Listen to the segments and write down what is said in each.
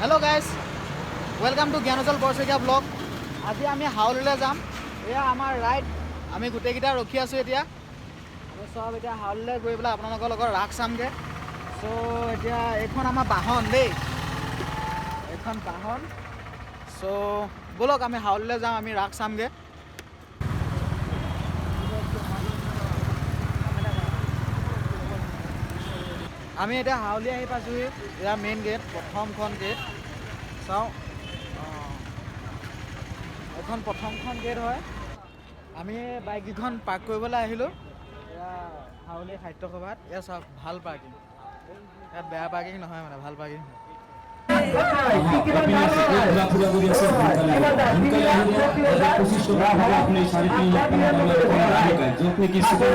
Hello guys, welcome to Gyanojjal Borsaikia vlog. আজি আমি হাউলিলৈ যাম। এয়া আমাৰ ৰাইড। আমি গোটেইকেইটা ৰখি আছোঁ। এতিয়া আমি চব এতিয়া হাউলিলৈ গৈ পেলাই আপোনালোকৰ লগত ৰাস চামগৈ। চ' এতিয়া এইখন আমাৰ বাহন দেই, এইখন বাহন। চ' ব'লক, আমি হাউলিলৈ যাম, আমি ৰাস চামগৈ। আমি এতিয়া হাউলি আহি পাইছোঁহি। এয়া মেইন গেট, প্ৰথমখন গেট। চাওঁ, অঁ, এখন প্ৰথমখন গেট হয়। আমি বাইককেইখন পাৰ্ক কৰিবলৈ আহিলোঁ। এয়া হাউলি সাহিত্য সভাত। এয়া চাওক, ভাল পাৰ্কিং ইয়াত, বেয়া পাৰ্কিং নহয়, মানে ভাল পাৰ্কিং হয়। আপুনি ঘূৰা ফুৰা কৰি আছে, সোনকালে আহিব। সোনকালে আহিলে 25 টকা হ'ব, আপুনি 3.5 লাখ টকা, য'ত নেকি চুপাৰ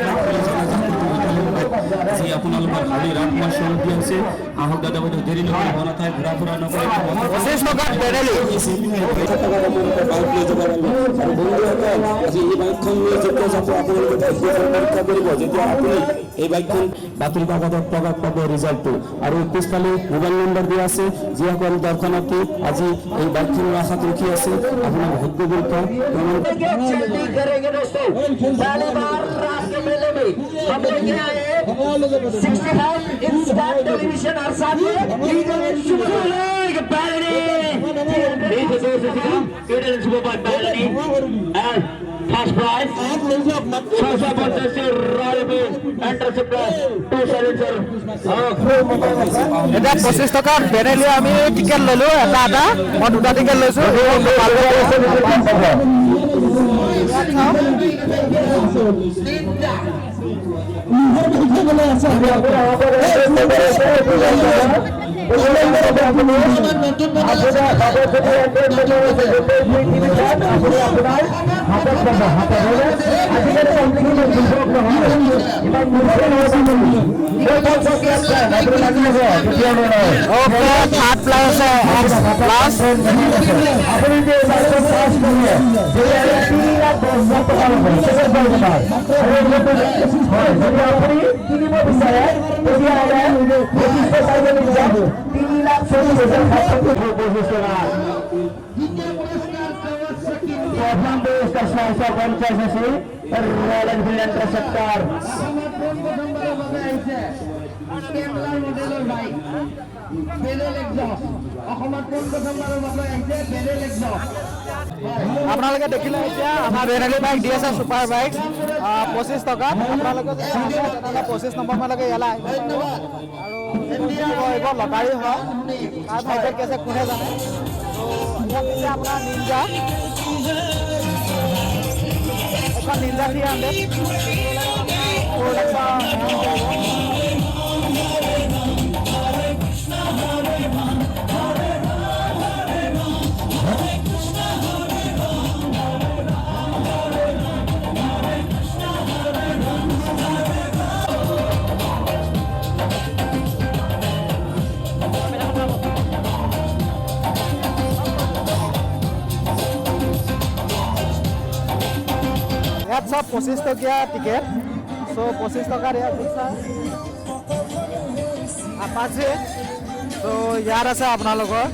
যি আপোনালোকৰ হাউলি ৰাস মহোৎসৱ দিয়া হৈছে। আহক দাদা বাইদেউ, দেৰি নকৰিব, অনাথাই ঘূৰা ফুৰা নকৰিব। 25 টকাত বেনেলি। 25 টকা আপোনালোকে বাইক লৈ যাব পাৰিব। আৰু বন্ধুসকল, আজি এই বাইকখন লৈ যেতিয়া যাব, আপোনালোকে ভাগ্যখন পৰীক্ষা কৰিব। যেতিয়া আপুনি এই বাইকখন বাতৰি কাকতত প্ৰকাশ পাব ৰিজাল্টটো আৰু পিছফালে মোবাইল নম্বৰ দিয়া আছে। যিসকল দৰ্শনাৰ্থী আজি এই বাইকখনৰ আশাত ৰখি আছে, আপোনাৰ ভাগ্য পৰীক্ষা কেমন जल्दी करेंगे दोस्तों। पहली बार रास के मेले में हम लेके आए 65 इंच का टेलीविजन और साथ में super Benelli and first prize 650 royal interceptor two silencer. এতিয়া 25 টকাত বেনেলি আমি টিকেট ল'লোঁ এটা এটা। মই দুটা টিকেট লৈছোঁ। ইয়াত চাওক। আপুনি আপোনাৰ হাতত পাব, হাতত। আজিকালি কমপ্লিকেশ্যন নহয়, ইমান আপুনি লাগি যাব কেতিয়াও নহয়। অ'কে, থাৰ্ড প্লাছ আছে, এক্স প্লাছ। আপুনি যে বাইকখন পাছ কৰে, তেতিয়াহ'লে 3 লাখ 10 হাজাৰ টকা ল'ব। ছেকেণ্ড প্ৰাইজ আমাৰ। হয়, যদি আপুনি কিনিব বিচাৰে, তেতিয়াহ'লে বশিষ্ঠ চাৰিআলিত যাম। 3 লাখ 40 হাজাৰ 725 টকা। প্ৰথম পুৰস্কাৰ 650 আছিল ৰয়েল এনফিল্ড ইণ্টাৰচেপ্টাৰ। প্ৰথমবাৰৰ বাবে আহিছে স্কেণ্ডলাৰ মডেলৰ বাইক, বেৰেল এক্সষ্ট। অসমত পোনপ্ৰথমবাৰৰ বাবে আহিছে বেৰেল এক্সষ্ট। আপোনালোকে দেখিলে, এতিয়া আমাৰ বেনেলি বাইক দি আছে, ছুপাৰ বাইক 25 টকাত। আপোনালোকে যদি আহে, তেনেহ'লে 25 নম্বৰ মানলৈকে ইয়ালৈ আহিব পাৰিব। আৰু এইবোৰ লটাৰী হয়, কাৰ ভাগ্যত কি আছে কোনে জানে। ত' ইয়াত দিছে আপোনাৰ নিঞ্জা, এখন নিঞ্জা 300, 4 লাখ। ইয়াত চব 25 টকীয়া টিকেট। চ' 25 টকাৰ ইয়াত জিক্সাৰ, আপাচি। চ' ইয়াত আছে আপোনালোকৰ।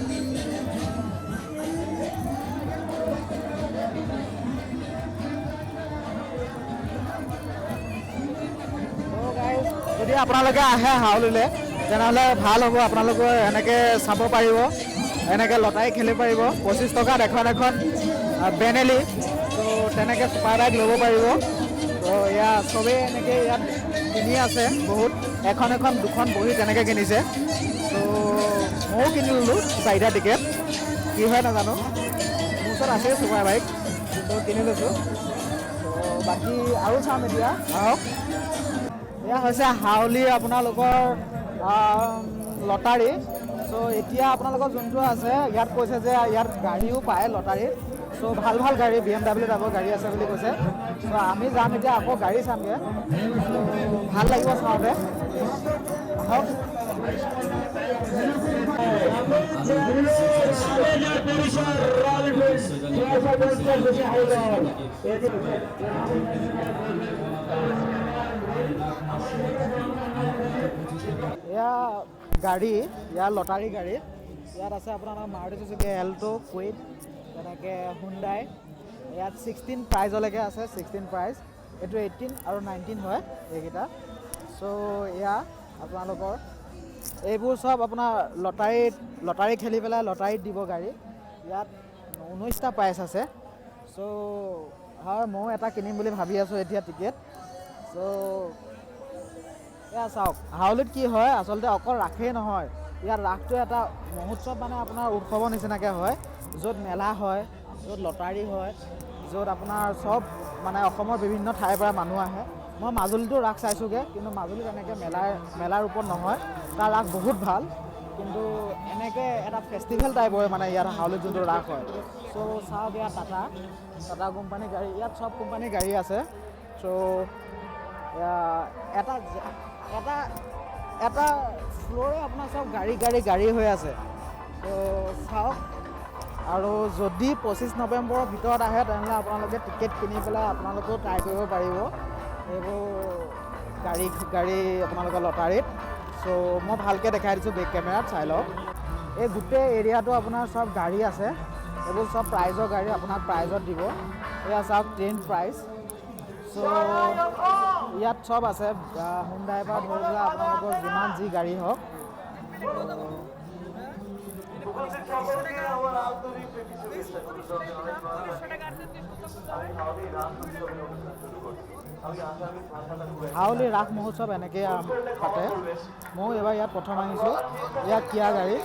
So guys, যদি আপোনালোকে আহে হাউলিলৈ, তেনেহ'লে ভাল হ'ব। আপোনালোকে এনেকৈ চাব পাৰিব, এনেকৈ লটাৰী খেলিব পাৰিব। 25 টকাত এখন এখন বেনেলি, ত' তেনেকৈ ছুপাৰ বাইক ল'ব পাৰিব। ত' এয়া চবেই এনেকৈ ইয়াত কিনি আছে বহুত, এখন এখন দুখন বহি তেনেকৈ কিনিছে। ত' ময়ো কিনি ল'লোঁ চাৰিটা টিকেট। কি হয় নাজানো, মোৰ ওচৰত আছে ছুপাৰ বাইক, কিন্তু কিনি লৈছোঁ। ত' বাকী আৰু চাম এতিয়া, আহক। এয়া হৈছে হাউলি আপোনালোকৰ লটাৰী। চ' এতিয়া আপোনালোকৰ যোনটো আছে, ইয়াত কৈছে যে ইয়াত গাড়ীও পায় লটাৰীত। চ' ভাল ভাল গাড়ী, BMW টাইপৰ গাড়ী আছে বুলি কৈছে। চ' আমি যাম এতিয়া, আকৌ গাড়ী চামগৈ। ভাল লাগিব চাওঁতে, আহক। এয়া গাড়ী, এয়া লটাৰী গাড়ী। ইয়াত আছে আপোনালোকৰ মাৰুতি চুজুকি এল্টো, কুইড, তেনেকৈ হুণ্ডাই। ইয়াত 16 প্ৰাইজলৈকে আছে, 16 প্ৰাইজ। এইটো 18 আৰু 19 হয় এইকেইটা। চ' এয়া আপোনালোকৰ এইবোৰ চব আপোনাৰ লটাৰীত, লটাৰী খেলি পেলাই লটাৰীত দিব গাড়ী। ইয়াত 19টা প্ৰাইজ আছে। চ' হয়, ময়ো এটা কিনিম বুলি ভাবি আছোঁ এতিয়া টিকেট। চ' এয়া চাওক, হাউলিত কি হয় আচলতে অকল ৰাসেই নহয়, ইয়াত ৰাসটো এটা মহোৎসৱ, মানে আপোনাৰ উৎসৱৰ নিচিনাকৈ হয়, য'ত মেলা হয়, য'ত লটাৰী হয়, য'ত আপোনাৰ চব মানে অসমৰ বিভিন্ন ঠাইৰ পৰা মানুহ আহে। মই মাজুলীতো ৰাস চাইছোঁগৈ, কিন্তু মাজুলীত এনেকৈ মেলাৰ ৰূপত নহয়, তাৰ ৰাস বহুত ভাল, কিন্তু এনেকৈ এটা ফেষ্টিভেল টাইপ হয় মানে ইয়াত হাউলিত যোনটো ৰাস হয়। চ' চাওক, ইয়াত টাটা টাটা কোম্পানীৰ গাড়ী, ইয়াত চব কোম্পানীৰ গাড়ী আছে। চ' এটা এটা এটা ফ্ল'ৰে আপোনাৰ চব গাড়ী গাড়ী গাড়ী হৈ আছে। ত' চাওক, আৰু যদি 25 নৱেম্বৰৰ ভিতৰত আহে তেনেহ'লে আপোনালোকে টিকেট কিনি পেলাই আপোনালোকেও ট্ৰাই কৰিব পাৰিব এইবোৰ গাড়ী গাড়ী আপোনালোকৰ লটাৰীত। চ' মই ভালকৈ দেখাই দিছোঁ বেক কেমেৰাত, চাই লওক। এই গোটেই এৰিয়াটো আপোনাৰ চব গাড়ী আছে, এইবোৰ চব প্ৰাইজৰ গাড়ী, আপোনাক প্ৰাইজত দিব। এয়া চাওক, 10 প্ৰাইজ। চ' ইয়াত চব আছে, হুণ্ডাইৰ পৰা ধৰি পেলাই আপোনালোকৰ যিমান যি গাড়ী হওক। হাউলি ৰাস মহোৎসৱ এনেকেই পাতে। ময়ো এইবাৰ ইয়াত প্ৰথম আহিছোঁ। ইয়াত কিয়া গাড়ী।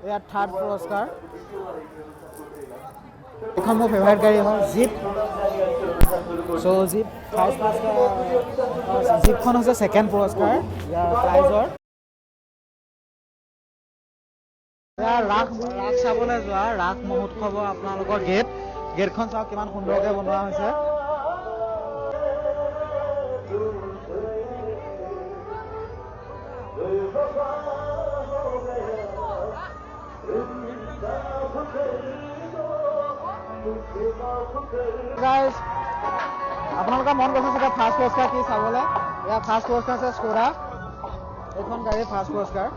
ইয়াত থাৰ্ড পুৰস্কাৰ। এইখন মোৰ ফেভাৰিট গাড়ী হয় জীপ। চ' জীপ ফাৰ্ষ্ট পুৰস্কাৰ, জীপখন হৈছে ছেকেণ্ড পুৰস্কাৰ ইয়াৰ প্ৰাইজৰ। ইয়াৰ ৰাস ৰাস চাবলৈ যোৱা ৰাস মহোৎসৱৰ আপোনালোকৰ গেটখন চাওক কিমান সুন্দৰকৈ বনোৱা হৈছে। Guys, আপোনালোকৰ মন গৈছে চাগে ফাৰ্ষ্ট পুৰস্কাৰ কি চাবলৈ। ইয়াৰ ফাৰ্ষ্ট পুৰস্কাৰ আছে স্কোডা, এইখন গাড়ীৰ ফাৰ্ষ্ট পুৰস্কাৰ।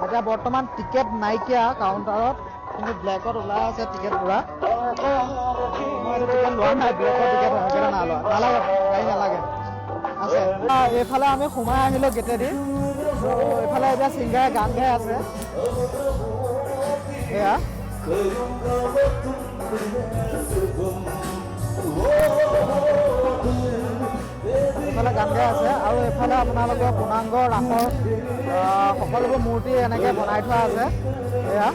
এতিয়া বৰ্তমান টিকেট নাইকিয়া কাউণ্টাৰত, কিন্তু ব্লেকত ওলাই আছে টিকেট পুৰা। মই এইটো টিকেট লোৱা নাই, ব্লেকৰ টিকেট হয় সেইকাৰণে নাই লোৱা। নালাগে, গাড়ী নালাগে আছে। এইফালে আমি সোমাই আহিলোঁ গেটেদি। চ' এইফালে এতিয়া ছিংগাৰে গান গাই আছে। এয়া এইফালে গান গাই আছে আৰু এইফালে আপোনালোকৰ পূৰ্ণাংগ ৰাসৰ সকলোবোৰ মূৰ্তি এনেকৈ বনাই থোৱা আছে। এয়া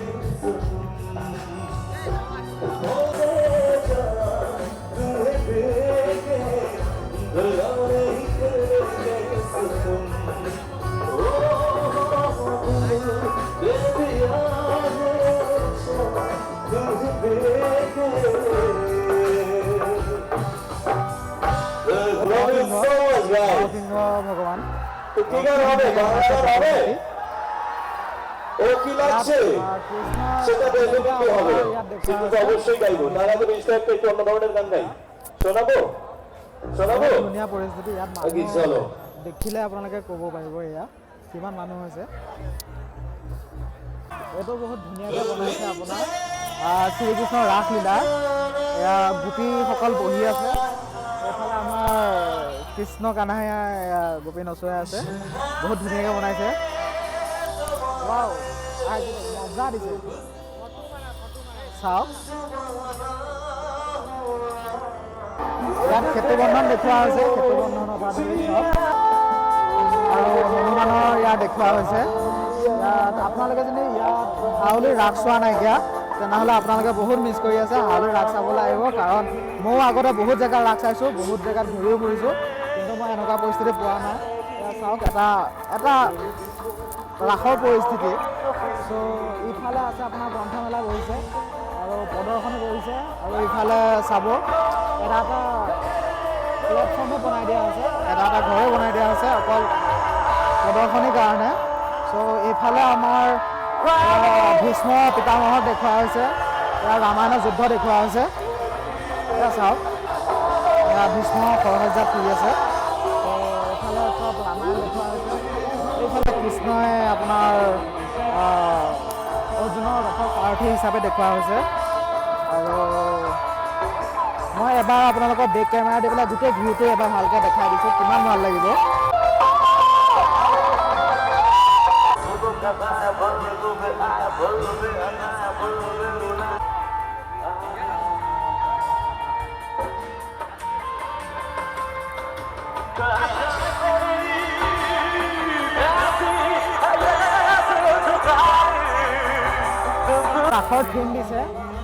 নৰসিংহ ভগৱান। তো কি গান হবে? বাংলা গান হবে? ও কি লাগছে সেটা ডেফিনেটলি হবে, কিন্তু অবশ্যই গাইবো। তার আগে বেশ কয়েকটা একটু অন্য ধরনের গান গাই, শোনাবো? শোনাবো? ধুনীয়া পৰিস্থিতি ইয়াত, বাকী মানুহ চলো। দেখিলে আপোনালোকে ক'ব পাৰিব এয়া কিমান মানুহ হৈছে। এইটো বহুত ধুনীয়াকৈ বনাইছে আপোনাৰ শ্ৰীকৃষ্ণৰ ৰাসলীলা। এয়া গোপীসকল বহি আছে, এইফালে আমাৰ কৃষ্ণ কানাইয়া এয়া গোপী নচুৱাই আছে। বহুত ধুনীয়াকৈ বনাইছে। ৱাও, মজা দিছে। চাওক, ইয়াত সেতু বন্ধন দেখুওৱা হৈছে, সেতু বন্ধনৰ পৰা ধৰি চব আৰু হনুমানৰ ইয়াত দেখুওৱা হৈছে। ইয়াত আপোনালোকে যদি ইয়াত হাউলিৰ ৰাস চোৱা নাইকিয়া তেনেহ'লে আপোনালোকে বহুত মিছ কৰি আছে। হাউলিৰ ৰাস চাবলৈ আহিব, কাৰণ ময়ো আগতে বহুত জেগাত ৰাস চাইছোঁ, বহুত জেগাত ঘূৰিও ফুৰিছোঁ, কিন্তু মই এনেকুৱা পৰিস্থিতি পোৱা নাই। এয়া চাওক, এটা এটা ৰাসৰ পৰিস্থিতি। চ' ইফালে আছে আপোনাৰ গ্ৰন্থমেলা বহিছে আৰু প্ৰদৰ্শনী বহিছে, আৰু ইফালে চাব এটা এটা প্লেটফৰ্মো বনাই দিয়া হৈছে, এটা এটা ঘৰো বনাই দিয়া হৈছে অকল প্ৰদৰ্শনীৰ কাৰণে। চ' এইফালে আমাৰ ভীষ্ম পিতামহক দেখুওৱা হৈছে, ইয়াৰ ৰামায়ণৰ যুদ্ধ দেখুওৱা হৈছে। এয়া চাওক, ভীষ্ম শৰশয্যাত শুই আছে। তো এইফালে চব ৰামায়ণ দেখুওৱা হৈছে। এইফালে কৃষ্ণই আপোনাৰ অৰ্জুনৰ ৰথৰ সাৰথি হিচাপে দেখুওৱা হৈছে। আৰু মই এবাৰ আপোনালোকৰ বেক কেমেৰা দি পেলাই গোটেই ভিউটো এবাৰ ভালকৈ দেখাই দিছোঁ, কিমান ভাল লাগিব। ৰাসৰ থিম দিছে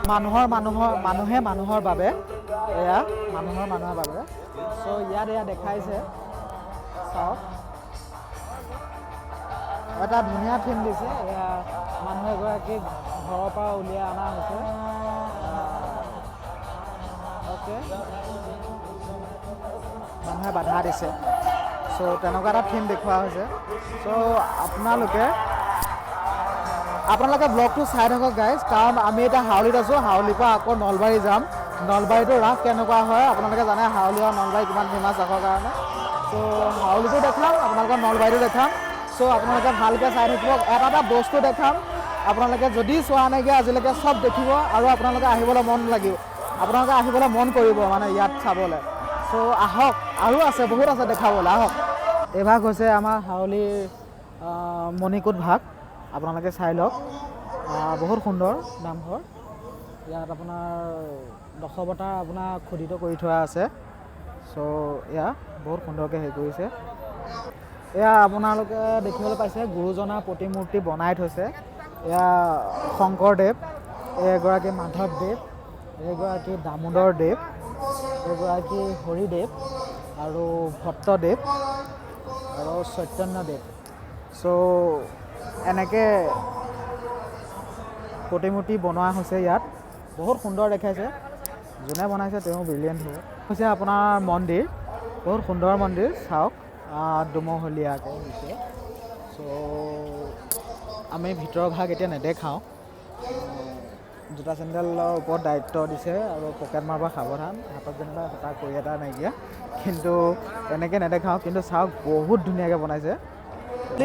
মানুহৰ মানুহৰ মানুহে মানুহৰ বাবে, এয়া মানুহৰ মানুহৰ বাবে। চ' ইয়াত এয়া দেখাইছে, চাওক এটা ধুনীয়া থিম দিছে। এয়া মানুহ এগৰাকীক ঘৰৰ পৰা উলিয়াই অনা হৈছে। অ'কে, মানুহে বাধা দিছে। চ' তেনেকুৱা এটা থিম দেখুওৱা হৈছে। চ' আপোনালোকে আপোনালোকে ব্লগটো চাই থাকক গাইজ, কাৰণ আমি এতিয়া হাউলিত আছোঁ। হাউলিৰ পৰা আকৌ নলবাৰী যাম। নলবাৰীতো ৰাস কেনেকুৱা হয় আপোনালোকে জানে, হাউলি আৰু নলবাৰী কিমান ফেমাছ ৰাসৰ কাৰণে। চ' হাউলিটো দেখাম আপোনালোকৰ, নলবাৰীটো দেখাম। চ' আপোনালোকে ভালকৈ চাই থাকিব, এটা এটা বস্তু দেখাম। আপোনালোকে যদি চোৱা নাইকিয়া আজিলৈকে চব দেখিব আৰু আপোনালোকে আহিবলৈ মন লাগিব, আপোনালোকে আহিবলৈ মন কৰিব মানে ইয়াত চাবলৈ। চ' আহক, আৰু আছে বহুত আছে দেখাবলৈ, আহক। এইভাগ হৈছে আমাৰ হাউলিৰ মণিকূট ভাগ, আপোনালোকে চাই লওক। বহুত সুন্দৰ নামঘৰ। ইয়াত আপোনাৰ দশৱতাৰ আপোনাৰ খোদিত কৰি থোৱা আছে। চ' এয়া বহুত সুন্দৰকৈ হেৰি কৰিছে। এয়া আপোনালোকে দেখিবলৈ পাইছে গুৰুজনাৰ প্ৰতিমূৰ্তি বনাই থৈছে। এয়া শংকৰদেৱ, এগৰাকী মাধৱদেৱ, এগৰাকী দামোদৰ দেৱ, এগৰাকী হৰিদেৱ আৰু ভট্টদেৱ আৰু চৈতন্যদেৱ। চ' এনেকৈ প্ৰতিমূৰ্তি বনোৱা হৈছে ইয়াত, বহুত সুন্দৰ দেখাইছে। যোনে বনাইছে তেওঁ ব্ৰিলিয়েণ্ট হ'ব। হৈছে আপোনাৰ মন্দিৰ, বহুত সুন্দৰ মন্দিৰ, চাওক দুমহলীয়াকৈ হৈছে। চ' আমি ভিতৰৰ ভাগ এতিয়া নেদেখাওঁ। জোতা চেণ্ডেলৰ ওপৰত দায়িত্ব দিছে আৰু পকেট মাৰৰ পৰা সাৱধান, হাতত যেনিবা সূতা কৰি এটা নাইকিয়া, কিন্তু এনেকৈ নেদেখাওঁ। কিন্তু চাওক বহুত ধুনীয়াকৈ বনাইছে।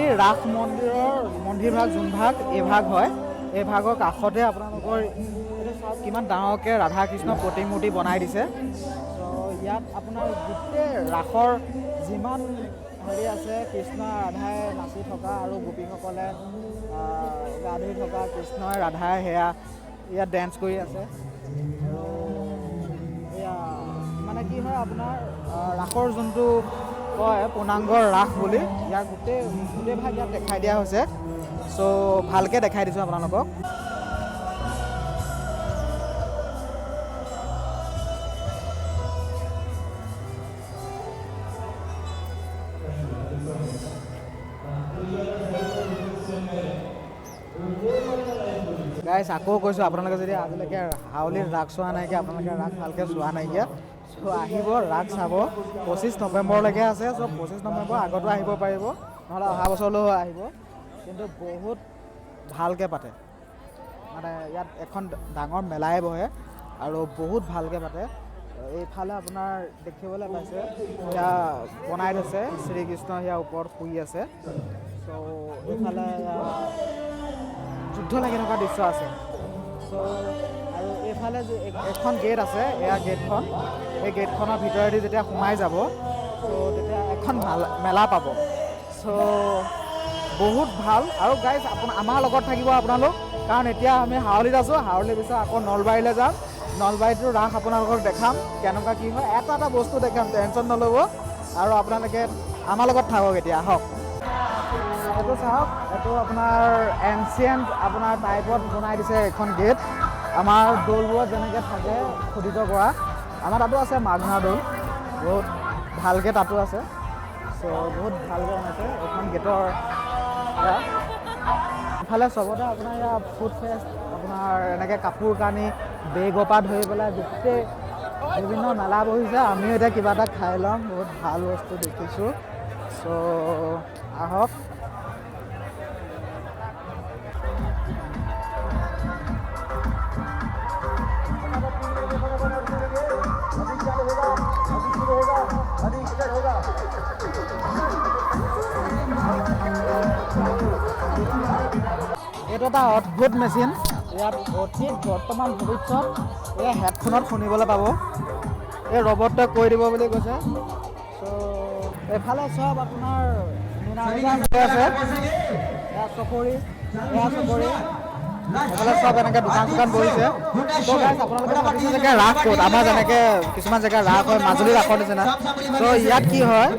এই ৰাস মন্দিৰৰ মন্দিৰভাগ যোনভাগ এইভাগ হয়, এই ভাগৰ কাষতে আপোনালোকৰ এইটো চাওক কিমান ডাঙৰকৈ ৰাধা কৃষ্ণ প্ৰতিমূৰ্তি বনাই দিছে। চ' ইয়াত আপোনাৰ গোটেই ৰাসৰ যিমান হেৰি আছে, কৃষ্ণ ৰাধাই নাচি থকা আৰু গোপীসকলে গা ধুই থকা, কৃষ্ণই ৰাধাই সেয়া ইয়াত ডেন্স কৰি আছে। আৰু এয়া মানে কি হয় আপোনাৰ ৰাসৰ যোনটো কয় পূৰ্ণাংগ ৰাস বুলি, ইয়াৰ গোটেই গোটেই ভাগ ইয়াত দেখাই দিয়া হৈছে। চ' ভালকৈ দেখাই দিছোঁ আপোনালোকক। গাইজ আকৌ কৈছোঁ, আপোনালোকে যদি আজিলৈকে হাউলিৰ ৰাস চোৱা নাইকিয়া, আপোনালোকে ৰাস ভালকৈ চোৱা নাইকিয়া, চ' আহিব ৰাস চাব। 25 নৱেম্বৰলৈকে আছে। চ' 25 নৱেম্বৰ আগতো আহিব পাৰিব, নহ'লে অহা বছৰলৈও আহিব। কিন্তু বহুত ভালকৈ পাতে, মানে ইয়াত এখন ডাঙৰ মেলাই বহে আৰু বহুত ভালকৈ পাতে। এইফালে আপোনাৰ দেখিবলৈ পাইছে সেয়া বনাই থৈছে, শ্ৰীকৃষ্ণ সেয়া ওপৰত শুই আছে। চ' এইফালে যুদ্ধ লাগি থকা দৃশ্য আছে। চ' আৰু এইফালে যে এখন গেট আছে, এয়া গেটখন, এই গেটখনৰ ভিতৰেদি যেতিয়া সোমাই যাব, চ' তেতিয়া এখন ভাল মেলা পাব। চ' বহুত ভাল। আৰু গাইজ আমাৰ লগত থাকিব আপোনালোক, কাৰণ এতিয়া আমি হাউলিত আছোঁ। হাউলিৰ পিছত আকৌ নলবাৰীলৈ যাম। নলবাৰীতো ৰাস আপোনালোকক দেখাম কেনেকুৱা কি হয়, এটা এটা বস্তু দেখাম, টেনশ্যন নল'ব। আৰু আপোনালোকে আমাৰ লগত থাকক এতিয়া, আহক। এইটো চাওক, এইটো আপোনাৰ এনচিয়েণ্ট আপোনাৰ টাইপত বনাই দিছে এখন গেট। আমাৰ দৌলবোৰত যেনেকৈ থাকে খোদিত কৰা, আমাৰ তাতো আছে মাঘনা দৌল, বহুত ভালকৈ তাতো আছে। চ' বহুত ভালকৈ বনাইছে এইখন গেটৰ। ইফালে চবতে আপোনাৰ ইয়াৰ ফুড ফেষ্ট, আপোনাৰ এনেকৈ কাপোৰ কানি বেগৰ পৰা ধৰি পেলাই গোটেই বিভিন্ন মেলা বহিছে। আমিও এতিয়া কিবা এটা খাই ল'ম, বহুত ভাল বস্তু দেখিছোঁ। চ' আহক। এইটো এটা অদ্ভুত মেচিন। ইয়াত অতীত, বৰ্তমান, ভৱিষ্যত এই হেডফোনত শুনিবলৈ পাব। এই ৰবটটোৱে কৈ দিব বুলি কৈছে। চ' এইফালে চব আপোনাৰ মীনা বজাৰ হৈ আছে। এয়া চকৰি, এয়া চকৰি। এইফালে চব এনেকৈ দোকান চোকান বহিছে। চ' গাইজ, আপোনালোকে ভাবিছে চাগে ৰাস ক'ত? আমাৰ যেনেকৈ কিছুমান জেগাত ৰাস হয়, মাজুলী ৰাসৰ নিচিনা। চ' ইয়াত কি হয়,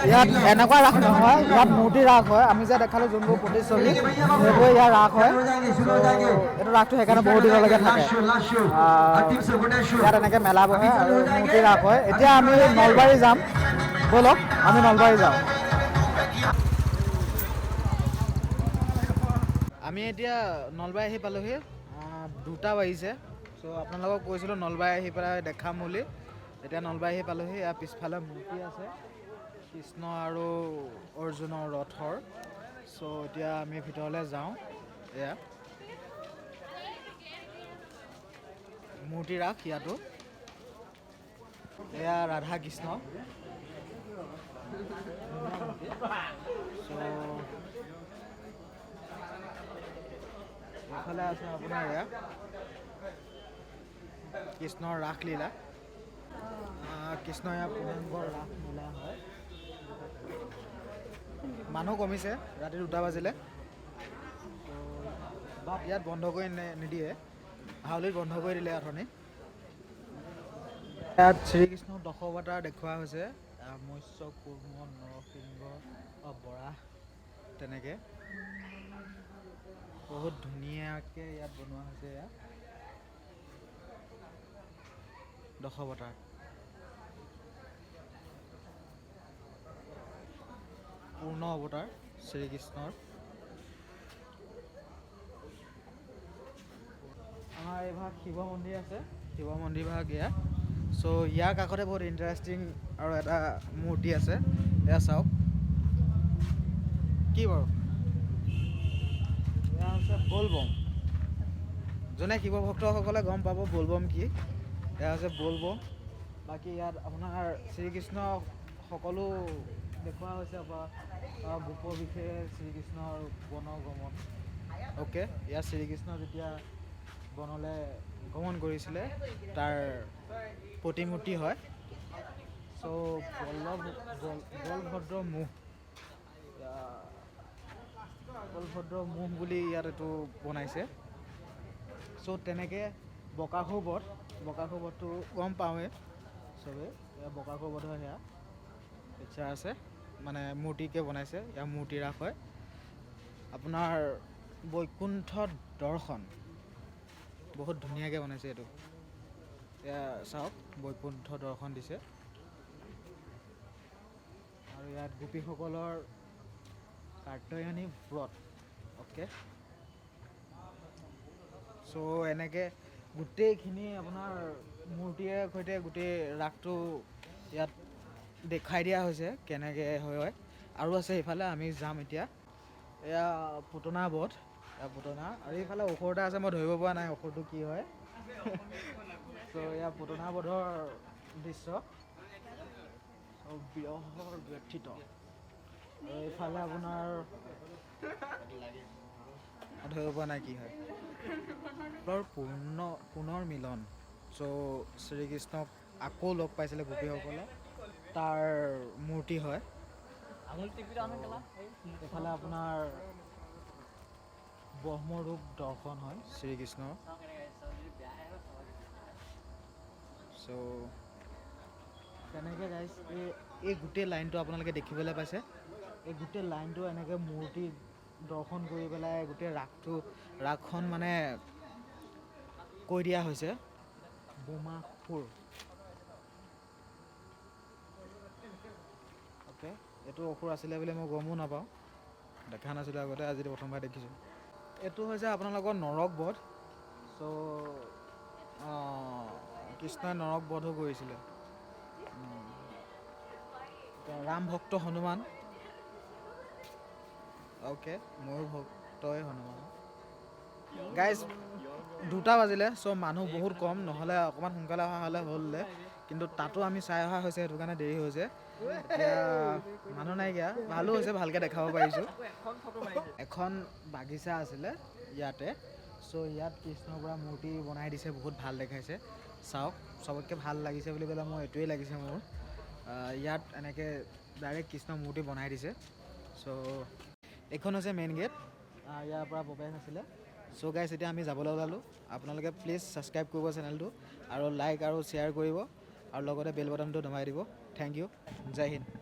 ইয়াত এনেকুৱা ৰাস নহয়, ইয়াত মূৰ্তি ৰাস হয়। আমি যে দেখালোঁ যোনবোৰ প্ৰতিচ্ছবি, সেইবোৰ ইয়াৰ ৰাস হয়। চ' এইটো ৰাসটো সেইকাৰণে বহুত দিনলৈকে থাকে। ইয়াত এনেকৈ মেলা বহে আৰু মূৰ্তি ৰাস হয়। এতিয়া আমি নলবাৰী যাম, ব'লক আমি নলবাৰী যাওঁ। আমি এতিয়া নলবাৰী আহি পালোহি, 2টা বাজিছে। চ' আপোনালোকক কৈছিলোঁ নলবাৰী আহি পেলাই দেখাম বুলি। এতিয়া নলবাৰী আহি পালোহি। ইয়াৰ পিছফালে মূৰ্তি আছে কৃষ্ণ আৰু অৰ্জুনৰ ৰথৰ। চ' এতিয়া আমি ভিতৰলৈ যাওঁ। এয়া মূৰ্তি ৰাস, ইয়াতো এয়া ৰাধা কৃষ্ণ। চ' এইফালে আছে আপোনাৰ এয়া কৃষ্ণৰ ৰাসলীলা। কৃষ্ণ ইয়াৰ পূৰ্ণাংগ ৰাসলীলা হয়। মানুহ কমিছে, ৰাতি 2টা বাজিলে। বাট ইয়াত বন্ধ কৰি নিদিয়ে, হাউলিত বন্ধ কৰি দিলে অথনি। ইয়াত শ্ৰীকৃষ্ণৰ দশৱতাৰ দেখুওৱা হৈছে, মৎস্য, কুৰ্ম, নৰসিংহ, বৰাহ, তেনেকৈ বহুত ধুনীয়াকৈ ইয়াত বনোৱা হৈছে। ইয়াত দশৱতাৰ পূৰ্ণ অৱতাৰ শ্ৰীকৃষ্ণৰ। আমাৰ এইভাগ শিৱ মন্দিৰ আছে, শিৱ মন্দিৰ ভাগ এয়া। চ' ইয়াৰ কাষতে বহুত ইণ্টাৰেষ্টিং আৰু এটা মূৰ্তি আছে, এয়া চাওক কি বাৰু। এয়া হৈছে বলবম। যোনে শিৱ ভক্তসকলে গম পাব বলবম কি। এয়া হৈছে বলবম। বাকী ইয়াত আপোনাৰ শ্ৰীকৃষ্ণ সকলো দেখুওৱা হৈছে, বা গোপ বিশেষ শ্ৰীকৃষ্ণৰ বনগমন। অ'কে, ইয়াত শ্ৰীকৃষ্ণ যেতিয়া বনলৈ গমন কৰিছিলে তাৰ প্ৰতিমূৰ্তি হয়। চ' বলভদ্ৰ মুখ, বলভদ্ৰ মুখ বুলি ইয়াত এইটো বনাইছে। চ' তেনেকৈ বকাসুৰ বধ, বকাসুৰ বধটো গম পাওঁৱেই চবেই। এয়া বকাসুৰ বধৰ সেয়া পিকচাৰ আছে, মানে মূৰ্তিকে বনাইছে। ইয়াৰ মূৰ্তি ৰাস হয়। আপোনাৰ বৈকুণ্ঠ দৰ্শন বহুত ধুনীয়াকৈ বনাইছে এইটো। এয়া চাওক, বৈকুণ্ঠ দৰ্শন দিছে। আৰু ইয়াত গোপীসকলৰ কাৰ্তয়নী ব্ৰত। অ'কে, চ' এনেকৈ গোটেইখিনি আপোনাৰ মূৰ্তিৰে সৈতে গোটেই ৰাসটো ইয়াত দেখুৱাই দিয়া হৈছে কেনেকৈ হয়। আৰু আছে এইফালে, আমি যাম এতিয়া। এয়া পুতনা বধ, এয়া পুতনা। আৰু এইফালে অসুৰ এটা আছে, মই ধৰিব পৰা নাই অসুৰটো কি হয়। চ' এয়া পুতনা বধৰ দৃশ্য, বিৰহৰ ব্যথিত। আৰু এইফালে আপোনাৰ ধৰিব পৰা নাই কি হয়। পুনৰ মিলন। চ' শ্ৰীকৃষ্ণক আকৌ লগ পাইছিলে গোপীসকলে, তাৰ মূৰ্তি হয়। এইফালে আপোনাৰ ব্ৰহ্মৰূপ দৰ্শন হয় শ্ৰীকৃষ্ণৰ। চ' তেনেকৈ গাইজ, এই গোটেই লাইনটো আপোনালোকে দেখিবলৈ পাইছে। এই গোটেই লাইনটো এনেকৈ মূৰ্তি দৰ্শন কৰি পেলাই গোটেই ৰাসখন মানে কৈ দিয়া হৈছে। বোমাসুৰ। অ'কে, এইটো অসুৰ আছিলে বুলি মই গমো নাপাওঁ, দেখা নাছিলোঁ আগতে, আজি প্ৰথমবাৰ দেখিছোঁ। এইটো হৈছে আপোনালোকৰ নৰক বধ। চ' কৃষ্ণই নৰক বধো কৰিছিলে। ৰাম ভক্ত হনুমান। অ'কে, ময়ো ভক্তই হনুমান। গাইজ, 2টা বাজিলে, চ' মানুহ বহুত কম, নহ'লে অকণমান সোনকালে অহা হ'লে হ'লে। কিন্তু তাতো আমি চাই অহা হৈছে, সেইটো কাৰণে দেৰি হৈছে। এতিয়া মানুহ নাইকিয়া, ভালো হৈছে, ভালকৈ দেখাব পাৰিছোঁ। এখন বাগিচা আছিলে ইয়াতে। চ' ইয়াত কৃষ্ণৰ পৰা মূৰ্তি বনাই দিছে, বহুত ভাল দেখাইছে। চাওক, চবতকৈ ভাল লাগিছে বুলি ক'লে মোৰ এইটোৱেই লাগিছে মোৰ। ইয়াত এনেকৈ ডাইৰেক্ট কৃষ্ণ মূৰ্তি বনাই দিছে। চ' এইখন হৈছে মেইন গেট, ইয়াৰ পৰা প্ৰৱেশ আছিলে। চ' গাইছ, এতিয়া আমি যাবলৈ ওলালোঁ। আপোনালোকে প্লিজ ছাবস্ক্ৰাইব কৰিব চেনেলটো আৰু লাইক আৰু শ্বেয়াৰ কৰিব আৰু লগতে বেল বাটনটো দবাই দিব। Thank U, Jay Hind.